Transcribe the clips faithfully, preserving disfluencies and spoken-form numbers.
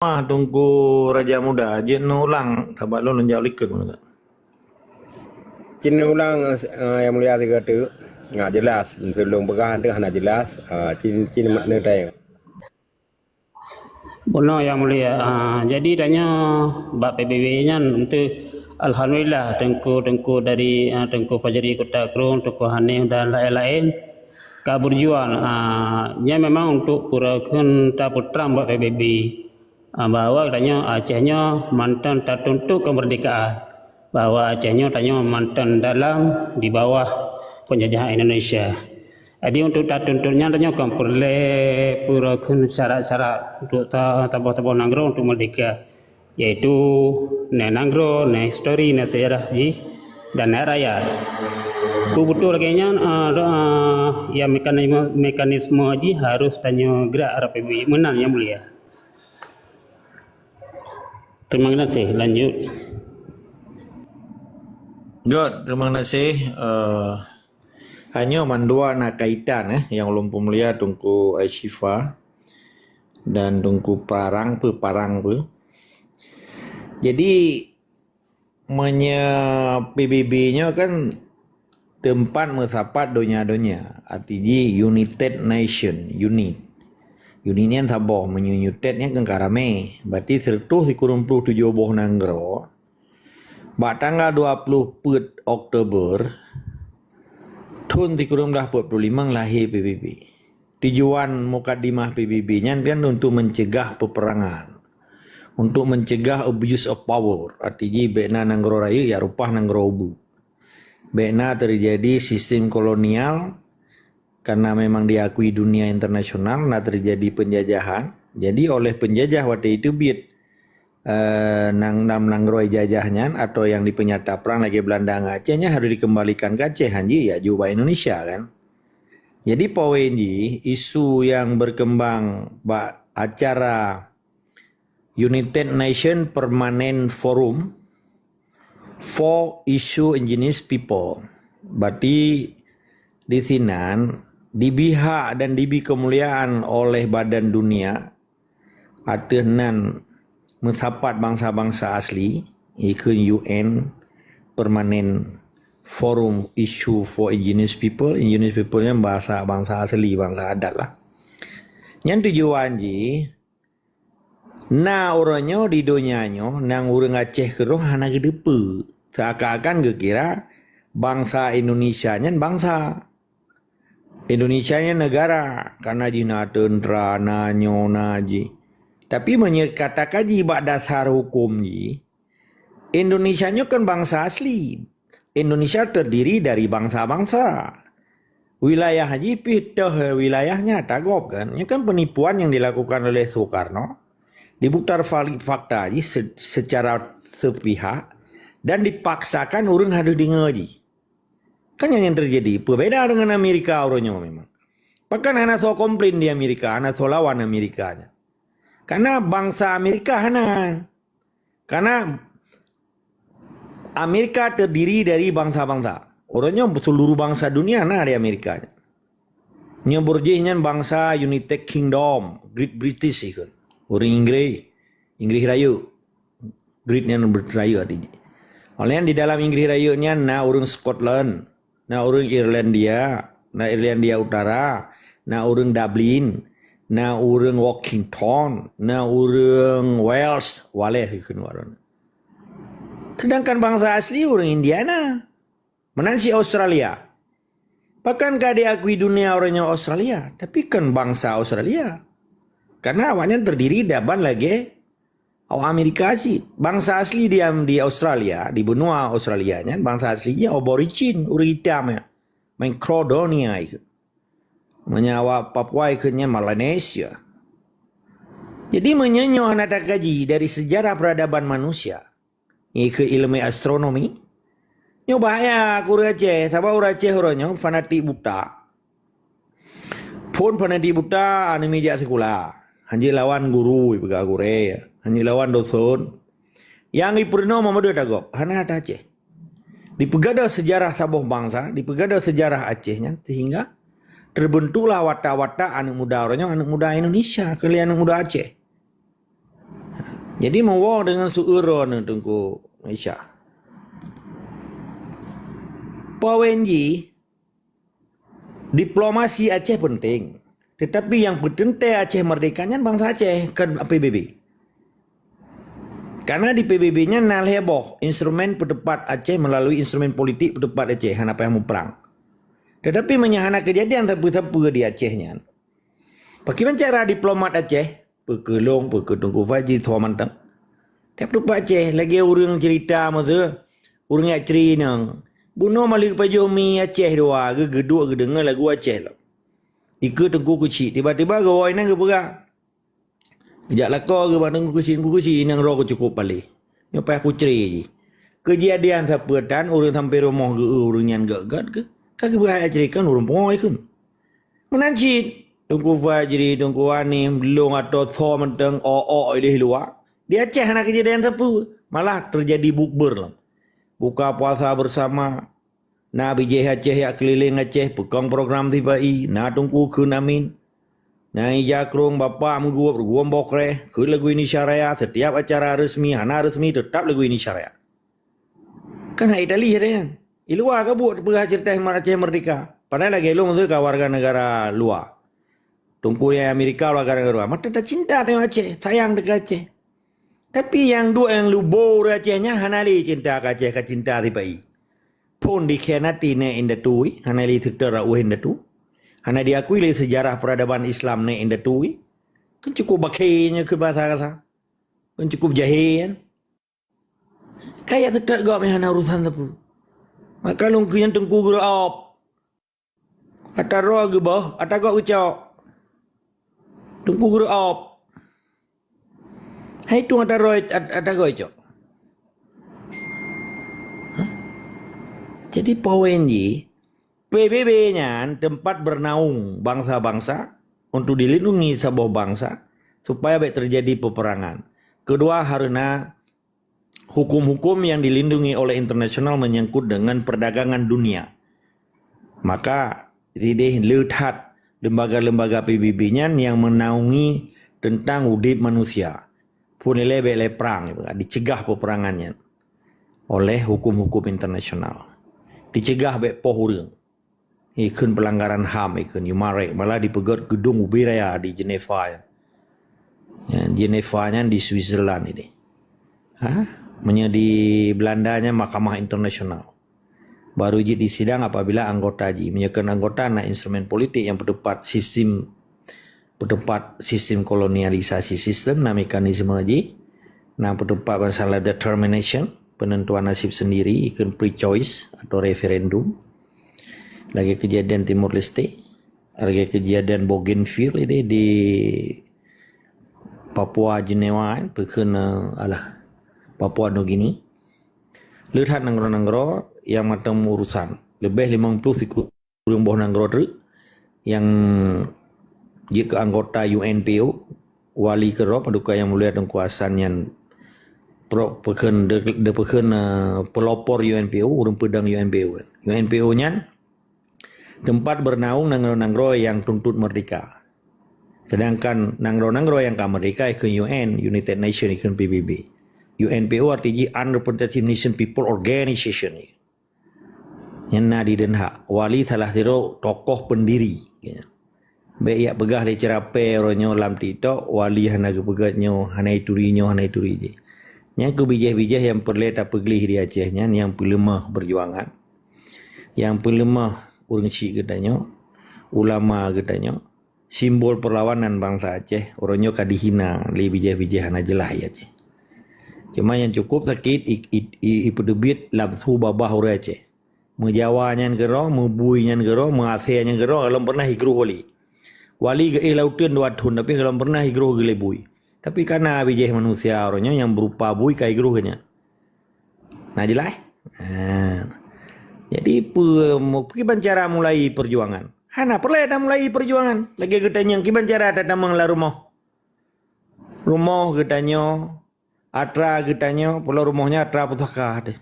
Ah, Teungku Raja Muda, jeuet neulang, sabab lôn, lôn jak likot meunan. Cit neulang, eh, Yang Mulia sigoe teuk. Ngat jelas, sebelum peugah teuh hana jelas. Ah, cit, cit neutayang. Bunoe Yang Mulia, ah, jadi tanyoe bak P B B nyan enteuk alhamdulillah Teungku, Teungku dari, ah, Teungku Fajri Kota Krueng, Teungku Hanif dan laén-laén ka berjuang. Ah, nyan memang untuk pura kheun tapeutrang bak P B B. Ah, bahwa tanyoe Aceh nyoe mantong tatuntut kemerdekaan, bahwa Aceh nyoe tanyoe mantong dalam di bawah penjajahan Indonesia. Jadi untuk tatuntut nyan tanyoe kan peureulée pura kheun syarat-syarat untuk ta-, saboh-saboh nanggroe untuk merdeka, yaitu na nanggroe, na histori, na sejarah jih, dan na rakyat. Keu beutôi lagée nyan, ah, ah, ya mekanisme, mekanisme jih harus tanyoe gerak R P B meunan Yang Mulia. Terima kasih. Lanjut. Good, terima kasih. Eh, hanya mandua na kaitan, eh, Yang Ulôn peumulia Teungku Aisyifa dan Teungku Parang peuh, Parang peuh. Jadi, meunyoe P B B nyoe kan teumpat meusapat donya-donya, arti jih United Nation, unit. Unit nyan saboh, meunyoe united nyan kan ka ramé. Berarti seratus sikureueng ploh tujoh boh nanggroe, bak tanggal dua ploh peuet Oktober, thon sikureueng blah peuet ploh limong lahé P B B. Tujuan mukadimah P B B nyan kan untuk mencegah peperangan, untuk mencegah abuse of power, arti jih bèk na nanggroe rayeuk jak reupah nanggroe ubeut. Bèk na terjadi sistem kolonial, karena memang diakui dunia internasional na terjadi penjajahan. Jadi oleh penjajah watèe itu biet, eh, nang, nam nanggroe jajah nyan atau yang dipenyata perang lagèe Belanda ngon Aceh nyan harus dikembalikan ke Aceh, hanjeuet jak jok bak Indonesia kan. Jadi poin jih, isu yang berkembang bak acara United Nation Permanent Forum for Issue Indigenous People. Berarti di sinan dibi hak dan dibi kemuliaan oleh badan dunia ateueh nan meusapat bansa-bansa asli, ikheun U N Permanent Forum Issue for Indigenous People. Indigenous People nyan bahasa bansa asli, bansa adat lah. Nyan tujuan jih, na uroe nyoe di donya nyoe, nyang ureueng Aceh keudroe hana geuteupeue. Seakan-akan geukira bansa Indonesia nyan bansa. Indonesia nyan negara, karena jih na teuntra, na nyoe, na jih. Tapi meunyoe kata kaji bak dasar hukum jih, Indonesia nyoe kan bansa asli. Indonesia terdiri dari bangsa-bangsa. Wilayah jih pih toh wilayahnya tagop kan. Nyoe kan penipuan yang dilakukan oleh Soekarno. Diputar fal-, fakta jih se-, secara sepihak dan dipaksakan ureueng harus deungoe jih. Kan nyan nyang terjadi. Beubeda dengan Amerika uroe nyoe memang. Pakon hana soe komplain di Amerika, hana soe lawan Amerika nyan. Karena bangsa Amerika hana. Karena Amerika terdiri dari bangsa-bangsa. Uroe nyoe seluruh bangsa dunia na di Amerika nyan. Nyoe bunoe jih nyan bangsa United Kingdom, Great British ikheun. Ureueng Inggris, Inggris Rayeuk. Great nyan British Rayeuk arti jih. Oleh nyan di dalam Inggris Rayeuk nyan na ureueng Scotland, na ureueng Irlandia, na Irlandia Utara, na ureueng Dublin, na ureueng Worthington, na ureueng Wales, Wales ikheun ureueng. Sedangkan bangsa asli ureueng India na. Meunan cit Australia. Pakon ka diakui dunia uroe nyoe Australia, tapi kon bangsa Australia. Karena awaknyan terdiri saban lagèe awak Amerika cit. Bangsa asli di, di Australia, di benua Australia nyan, bangsa asli nyan Aborigin, ureueng itam nyan. Main Caledonia ikheun. Meunyoe awak Papua ikheun nyan Melanesia. Jadi meunyoe nyoe hana takaji dari sejarah peradaban manusia, ikheun ilmu astronomi, nyoe bahaya keu ureueng Aceh, sabab ureueng Aceh uroe nyoe fanatik buta. Phon fanatik buta, aneuk miet jak sikula. Hanjeuet lawan guru, ipeugah gurèe. Hanjeuet lawan dosen. Nyang ipeurunoe meumeudoe tagop, hana that Aceh. Dipeugadôh sejarah saboh bangsa, dipeugadôh sejarah Aceh nyan, sehingga terbentuklah watak-watak aneuk muda uroe nyoe, aneuk muda Indonesia, keu lheueh aneuk muda Aceh. Jadi meuwoe deungon su uroe neuh Teungku Maisha. Poin jih, diplomasi Aceh penting, tetapi nyang peuteuntèe Aceh merdeka nyan bansa Aceh, kon P B B. Karena di P B B nyan na lhèe boh instrumen peuteupat Aceh meulalu instrumen politik peuteupat Aceh hana payah muprang. Tetapi meunyo hana keujadian sapeue-sapeue di Aceh nyan, pakriban cara diplomat Aceh, peu keu lôn, peu keu Teungku Fajri, tho mantong. Tiep teumpat Aceh, lagèe ureueng cerita masa ureueng jak cre inong. Bunoe maleue pajoh mi Aceh dua, geu-, geuduek geudeungoe lagu Aceh lom. Ikeue Teungku Keuchik, tiba-tiba geuwoe inong geupeugah. Geujak lakoe geuba Teungku Keuchik, Teungku Keuchik, inong droe keuh cukôp paléh. Nyoe payah kucre jih. Keujadian sapeue tan ureueng sampoe rumoh geu-, ureueng nyan göt-göt keuh. Ka geupeugah jak cre kan ureueng pungo ikheun. Meunan cit, Teungku Fajri, Teungku Hanif, lôn atau tho mantong ôk-ôk ideh luwa. Di Aceh hana keujadian sapeue, malah teujadi bukber lom. Buka puasa bersama, na bijéh Aceh jak keulileng Aceh peukong program sipa-i, na Teungku Kheun Amin. Na ija krông bapak meuguôp rugoe boh kreh, kheun lagu Indonesia Raya, setiap acara resmi, hana resmi, teutap lagu Indonesia Raya. Kan hai Itali ada nyan. Di luwa ka buet peugah ceurita Aceh merdeka. Padahai lagèe lôn tu ka warga negara luwa. Teungku nyang Amerika warga negara luwa. Mata tacinta tengok Aceh, sayang dekat Aceh. Tapi nyang duek nyang lubo ureueng Aceh nyan hana lé cinta ka Aceh, ka cinta sipa-i. Phôn dikhianati nèk indatu, hana lé seutôt rot indatu. Hana diakui lé sejarah peradaban Islam nèk indatu. Kan cukup bakhé nyoe keu bahasa kasa. Kan cukup jahé nyan. Kaya teutot gob nyang hana urusan sapeue. Maka lôn keu nyan Teungku Guru Op. Ata droe geuboh, ata gob geucok. Teungku Guru Op. Hai tueng ata droe, at-, ata gob geucok. Hah? Jadi poin jih, P B B nyan tempat bernaung bangsa-bangsa untuk dilindungi saboh bangsa supaya bèk terjadi peperangan. Kedua, hareuena hukum-hukum yang dilindungi oleh internasional menyangkut dengan perdagangan dunia. Maka, ideh le that lembaga-lembaga P B B nyan yang menaungi tentang udeb manusia. Phôn ilèe bèk lé prang, dicegah peperangan nyan oleh hukum-hukum internasional. Dicegah bèk poh ureueng. Ikheun pelanggaran ham, ikheun human rights, malah dipeugèt geudong ubé raya di Geneva nyan. Ya, Geneva nyan di Switzerland ini. Ha? Meunyoe di Belanda nyan mahkamah internasional. Baru jeuet disidang apabila anggota jih. Meunyoe kheun anggota na instrumen politik nyang peuteupat sistem, peuteupat sistem kolonialisasi sistem, na mekanisme jih, na peuteupat masalah determination, penentuan nasib sendiri, ikheun free choice atau referendum. Lagèe keujadian Timor Leste, lagèe keujadian Bougainville di, di Papua Jenewa, peukheun, eh, alah, Papua Nugini. Le that nanggroe-nanggroe nyang mantong meurusan. Leubeh limong ploh sikureueng boh nanggroe treuk nyang jeuet keu anggota U N P O, wali keudroe Paduka Yang Mulia Teungku Hasan nyan pro-, peukheun de-, de-, peukheun, eh, pelopor U N P O, ureueng peudong U N P O. U N P O nyan tempat bernaung nanggroe-nanggroe nyang tuntut merdeka. Sedangkan nanggroe-nanggroe nyang ka merdeka ikheun U N, United Nation ikheun P B B. U N P O arti jih Unrepresentative Nation People Organization. Nyan na di Den Haag. Wali salah sidroe tokoh pendiri. Bèk jak peugah lé ceurapée uroe nyoe lam TikTok, wali hana geupeugah nyoe, hana ituri nyoe, hana ituri jih. Nyan keuh bijéh-bijéh nyang peureulée tapeugleh di Aceh nyan nyang peuleumah peujuangan. Nyang peuleumah ureueng chik geutanyoe, ulama geutanyoe, simbol perlawanan bangsa Aceh, uroe nyoe ka dihina lé bijéh-bijéh hana jeulaih Aceh. Cuma nyang cukup sakét i, i, i, ipeuteubiet lam su babah ureueng Aceh. Meujawa nyan keudroe, meubui nyan keudroe, meuasée nyan keudroe, golom peureunah igroh wali. Wali geuéh lam uteuen dua thon, tapi golom peureunah igroh geulée bui. Tapi kana bijéh manusia uroe nyoe nyang beurupa bui ka igroh nyan. Na jeulaih? Ha. Jadi, peu-, mu-, kiban cara mulai perjuangan? Hana peureulée tamulai perjuangan. Lagée geutanyoe, kiban cara tatamong lam rumoh? Rumoh geutanyoe, atra geutanyoe, pulo rumoh nyan atra pusaka teuh.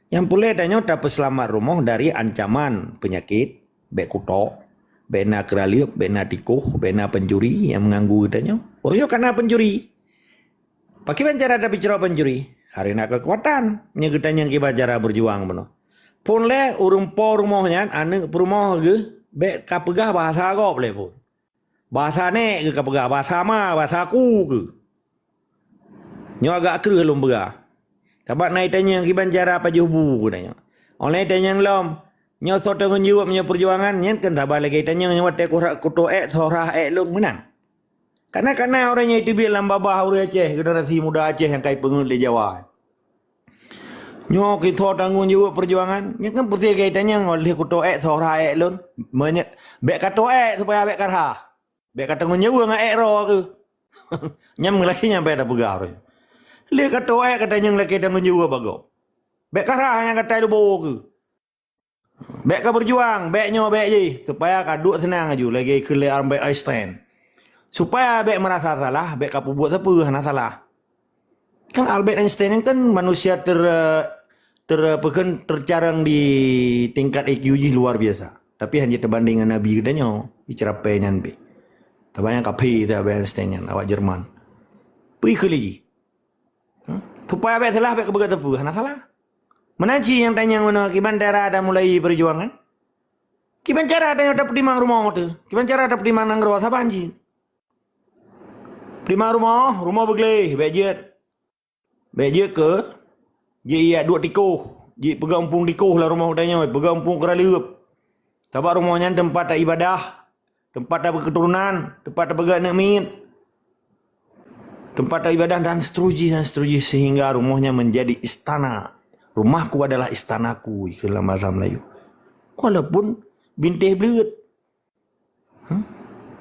Nyang peureulée tanyoe tapeuseulamat rumoh dari ancaman peunyakét, bèk kutok, bèk na keuraleueb, bèk na tikoh, bèk na pencuri nyang meuganggu geutanyoe. Uroe nyoe kana pencuri. Pakriban cara tapeucrok pancuri? Harôh na keukuatan. Nyoe geutanyong kiban cara beujuang bunoe. Phon lé ureuëng po rumoh nyan, aneuëk peurumoh geuh, bék kapeugah bahasa gob lé phon. Bahasa nék geuh kapeugah, bahasa ma, bahasa aku geuh. Nyoe agak kreueh lôn peugah. Sabab na itanyong kiban cara pajoh bu geutanyoe. Óh lheueh itanyong lom, nyoe soe tanggong jaweueb meunyoe peujuangan, nyan kan saban lagée itanyong nyoe watée kutoe ék, soe rhah ék lôn meunan. Kana-kana ureuëng nyang iteubiet lam babah ureuëng Aceh generasi muda Aceh nyang ka ipeungeuet lé Jawa. Nyoe kisoe tanggong jaweueb peujuangan, nyan kan peusie lagée itanyong óh lheueh kutoe ék, soe rhah ék lôn. Meunyoe bék katoe ék supaya bék karhah. Bék katanggong jaweueb ngon ék droe keuh. Nyan meulakée nyang bék tapeugah ureuëng. Lé katoe ék katanyong lakée tanggong jaweueb bagoe. Bék karhah nyang katai lubo keuh. Bék kabeujuang, bék nyoe bék jih, supaya kaduek seunang aju lagée kheun lé Albert Einstein. Supaya bék meurasa salah, bék kapeubuet sapeue hana salah. Kan Albert Einstein nyan kan manusia ter, ter apa kan tercarang di tingkat I Q jih luar biasa. Tapi hana teubanding ngon Nabi geutanyoe, iceurapée nyan pih. Tapi nyang kaphé teuh Albert Einstein nyan, awak Jerman. Peue keu lagi? Hmm? Supaya bék salah, bék keubeugah teupeu, hana salah. Meunan cit nyang tanyong meunoe, kiban cara tamulai peujuangan? Kiban cara tanyoe tapeutimang rumoh teuh? Kiban cara tapeutimang nanggroe saban cit? Peutimang rumoh, rumoh beugleh, bék jeuet. Bék jeuet keu jih, iya duek tikoh, jih peugah umpung tikoh lam rumoh geutanyoe, peugah umpung keuraleueb. Sabab rumoh nyan teumpat ibadah, teumpat tapeukeuturonan, teumpat tapeugah aneuk miet, teumpat ibadah dan seterusnya, dan seterusnya, sehingga rumoh nyan menjadi istana. Rumahku adalah istanaku, ikheun lam bahasa Melayu. Walaupun bintéh bleuet. Hmm?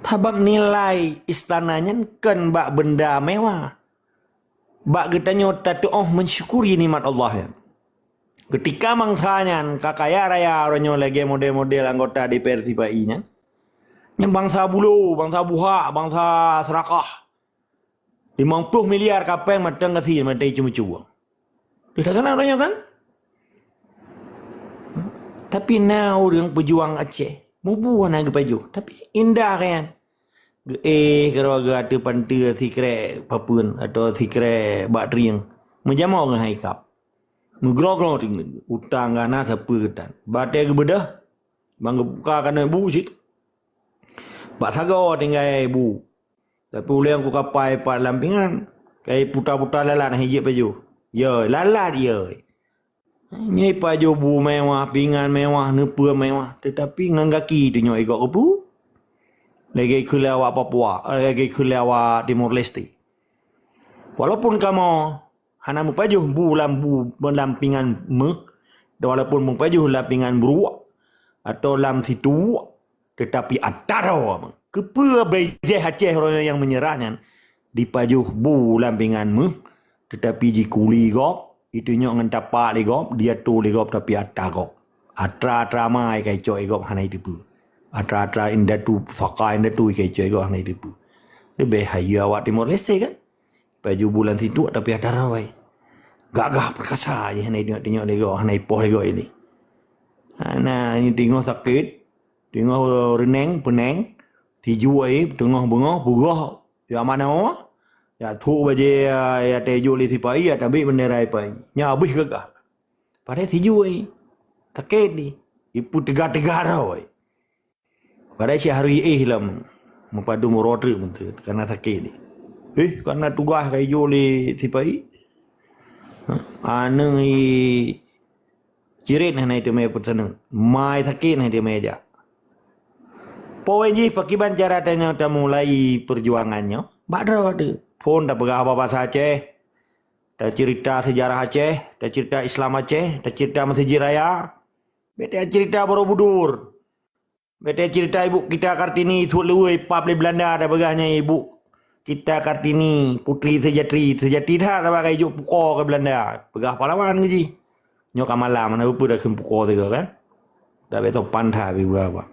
Sabab nilai istana nyan kon bak benda mewah. Bak geutanyoe tatuoh mensyukuri nikmat Allah nyan. Ketika mangsa nyan ka kaya raya uroe nyoe lagée model-model anggota D P R sipa-i nyan, nyan bansa bulo, bansa buhak, bansa seurakah. Limong ploh miliar kapéng mantong gasien mantong icu-micu. Teuh kana uroe nyoe kan? Tapi na ureuëng peujuang Aceh, mubu hana geupajoh, tapi indah kan. Geuéh keudroe geuh ateueh panteue sikrek papeuen atawa sikrek bak trieng. Meujamoe ngon hai kap. Meugroe-groe trieng, utang gana sapeue geutan. Batée geubeudôh, bang geubuka keunoe bu cit. Bak sagoe tinggai bu. Tapi ulée ku kapai pat lam pingan, kai puta-puta lalat hijeuet pajoh. Yo, lalat yo. Nyoe pajoh bu mewah, pingan mewah, neupeue mewah, tetapi ngon gaki tunyok igok keupeue. Lagée kheun lé awak Papua, eh, lagée kheun lé awak Timor Leste. Walaupun kamoe hana meupajoh bu lam bu lam pingan méuh, walaupun meupajoh lam pingan bruek atau lam situek, tetapi atra droe. Keupeue bijéh Aceh uroe nyang meunyeurah nyan dipajoh bu lam pingan méuh, tetapi jikuli gob, itunyok ngon tapak lé gob, diatur lé gob, tapi atra gob. Atra-atra ma ikai cok lé gob hana iteupeue. Atra-atra indatu, pusaka indatu ikai cok lé gob hana iteupeue. Leubeh hayeue awak Timor Leste kan? Pajoh bu lam situek tapi atra droe. Gagah perkasa jih hana itunyok-tunyok lé gob, hana ipoh lé gob ini. Hana, ini teungoh sakét, teungoh reuneng, peuneng, tijue, teungoh beungoh, beurôh, ya manoe, ya thok bajée, ya teujoh lé sipa-i, ya tabek bendera sipa-i. Nya habéh gagah. Padahai tijue, sakét di, ipeuteuga-teuga droe. Padahai si harôh éh lom, meupadum uroe treuk meunteue, karena sakét di. Eh, karena tugaih ka ijoh lé sipa-i. Aneuk i Cirét hana iteumé peusaneut, mai sakét hana iteumé jak. Poin jih pakriban cara tanyoe tamulai peujuangan nyoe? Bak droe teuh. Phon tapeugah haba basa Aceh, taceurita seujarah Aceh, taceurita Islam Aceh, taceurita Meuseujid Raya. Bék taceurita Borobudur. Bék taceurita Ibu Kita Kartini suet luweue ipap lé Beulanda, tapeugah nyan Ibu Kita Kartini, putri sejati. Sejati that, sabab ka ijok pukoe keu Beulanda. Peugah pahlawan keu jih. Nyoe ka malam, hana peue-peue takheun pukoe sigoe kan? Dak bék sopan that, pi beurapa.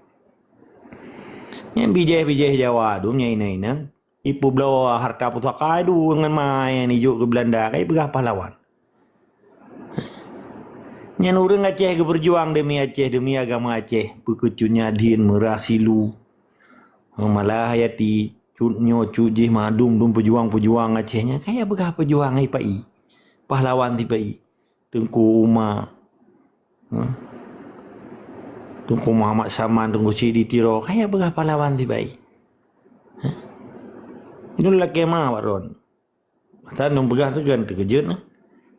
Nyan bijéh-bijéh Jawa dum nyan inong-inong. Ipeubloe harta pusaka idu ngon ma nyang ijok keu Beulanda, ka ipeugah pahlawan. Nyan ureuëng Aceh geupeujuang deumi Aceh, deumi agama Aceh, peukeucut nyan adhin, meurah silu, malah hayati, Cut nyoe, cut jih, mandum-dum peujuang-peujuang Aceh nyan. Kaya peugah peujuang ipai. Pahlawan tipai. Teungku Umar. Hmm. Teungku Muhammad Saman, Teungku Sidi Tiro. Kaya peugah pahlawan tipai. Hah? Nyoe lakée ma bak droe. Tan lôn peugah tu kan teukeujot nah.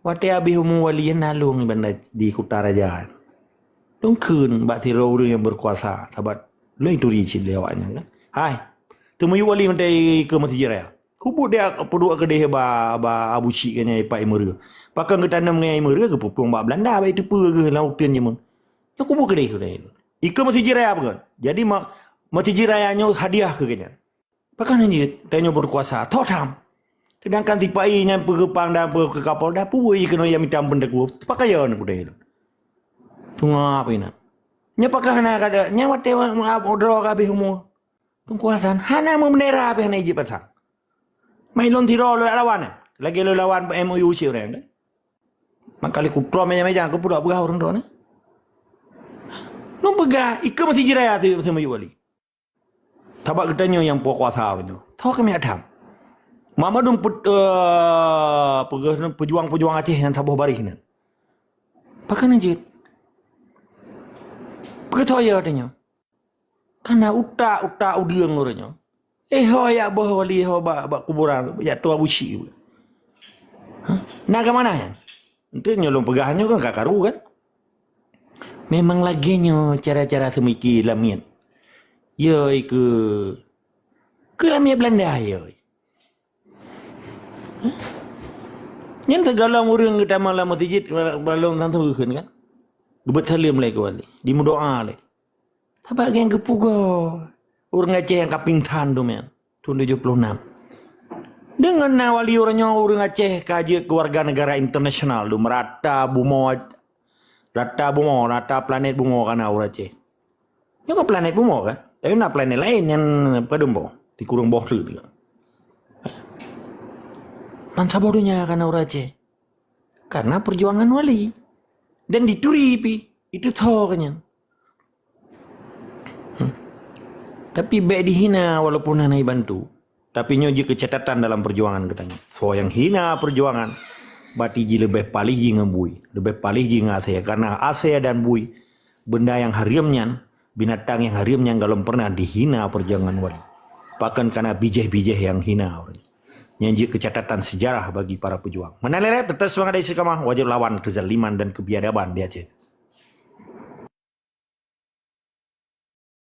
Watée habéh umu wali nyan na lôn di bandar di Kuta Raja. Lôn kheun bak sidroe ureuëng nyang berkuasa, sabat lôn ituri cit lé awaknyan kan. Hai, teumiyueb wali mantong ikeue Masjid Raya. Kubuet dia peuduek keudeh ba, ba Abu Syik nyan ipak imeureu. Pakon geutanom ngon imeureu geupeuplong bak Belanda bak iteupeue geuh lam uteuen jameun. Nyoe kubuet keudeh sudah. Ikeue Masjid Raya pakon. Jadi ma, Masjid Raya nyoe hadiah keu geuhnyan. Pakon jeuet, tanyoe berkuasa, tho tham. Sedangkan sipai nyan peugeupang dan peukapolda, peue keunoe nyang mita peuteukue, pakon nyan kudai lôn. Tunga apa inan? Nya pakon hana kada, nya watée droe ka habéh umur. Teungku Hasan, hana meubendera pih hana ijeuet pasang. Mai lôn sidroe lôn lawan, lagée lôn lawan M O U si ureuëng kan. Maka lé kutrom meja-meja, aku pudok peugah ureuëng droe ni. Lôn peugah, ikeue Masjid Raya tu, masa maju wali. Sabab geutanyoe nyang puak kuasa beutôi. Tho kami adam. Mak mandum pe, uh, pejuang-pejuang Aceh nyang saboh baréh nyan. Pakon jeuet? Peue tho ya tanyoe? Kana utak-utak udeueng ureuëng nyoe. Eh ho ya boh wali ho bak, bak kuburan, ya tua buci. Hah? Na ka mana nyan? Ente nyoe lôn peugah nyoe kan ka karu kan? Memang lagée nyoe cara-cara seumiki lamiet. Yoi keu, keu lamiet Belanda yoi. Nyan teugalom ureuëng geutamong lam masjid balong tantu geukheun kan. Geubeuet saleuem lé keu wali, dimeudoa lé. Sabab nyang geupugoe ureuëng Aceh nyang ka pingsan tu meunan, tahun tujuh puluh enam. Deungon na wali uroe nyoe ureuëng Aceh ka jeuet keu warga negara internasional tu, merata bumoe, rata bumoe, rata planet bumoe kana ureuëng Aceh. Nyoe kan planet bumoe kan? Tapi na planet laén nyang padum boh, sikureueng boh treuk tu. Man saboh donya kana ureuëng Aceh. Karena perjuangan wali. Dan dituri pi, itu tho kan nyan. Hmm. Tapi bék dihina walaupun hana ibantu. Tapi nyoe jeuet keu catatan dalam perjuangan geutanyoe. Soe nyang hina perjuangan, berarti ji leubeh paléh ji ngon bui, leubeh paléh ji ngon asée. Karena asée dan bui, benda nyang hareuem nyan, binatang nyang hareuem nyan galom pernah dihina perjuangan wali. Pakon kana bijéh-bijéh nyang hina ureuëng. Nyan jeuet keu catatan sejarah bagi para pejuang. Meunan lé, teutap seumangat dari Istiqamah, wajéb lawan keuzaliman dan keubiadaban di Aceh.